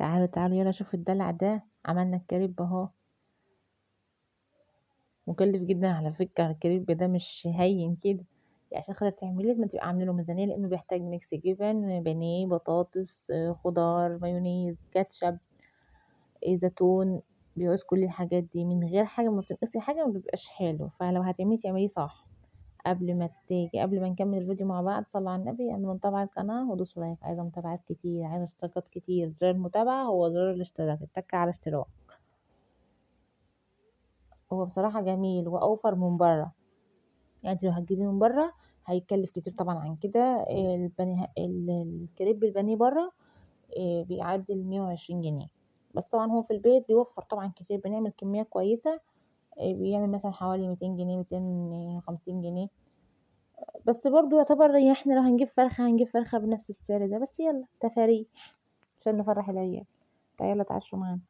تعالوا تعالوا يلا شوفوا الدلع ده، عملنا الكريب اهو. مكلف جدا على فكرة الكريب ده، مش هين كده يعني. عشان خاطر تعمليه لازم تبقى عامله له ميزانية، لانه بيحتاج mix جبن، بانيه، بطاطس، خضار، مايونيز، كاتشب، زيتون، بيعوز كل الحاجات دي. من غير حاجة ما بتنقصي حاجة ما بيبقاش حلو. فلو هتعملي تعمليه صح. قبل ما نكمل الفيديو مع بعض، صلوا على النبي، اعملوا متابعة القناة ودوسوا like. عايزة متابعات كتير، عايزة اشتراكات كتير. زر المتابعة هو زر الاشتراك، اتك على اشتراك. هو بصراحة جميل واوفر من بره، يعني انت لو هتجيبيه من بره هيكلف كتير طبعا عن كده. الكريب البانيه بره بيعدي ال 120 جنيه، بس طبعا هو في البيت بيوفر طبعا كتير، بنعمل كمية كويسة، بيعمل مثلا حوالي 200 جنيه، 250 جنيه. بس برضو يعتبر يعني احنا لو هنجيب فرخة هنجيب فرخة بنفس السعر ده، بس يلا تفاريح عشان نفرح العيال. تعالوا اتعشوا معانا.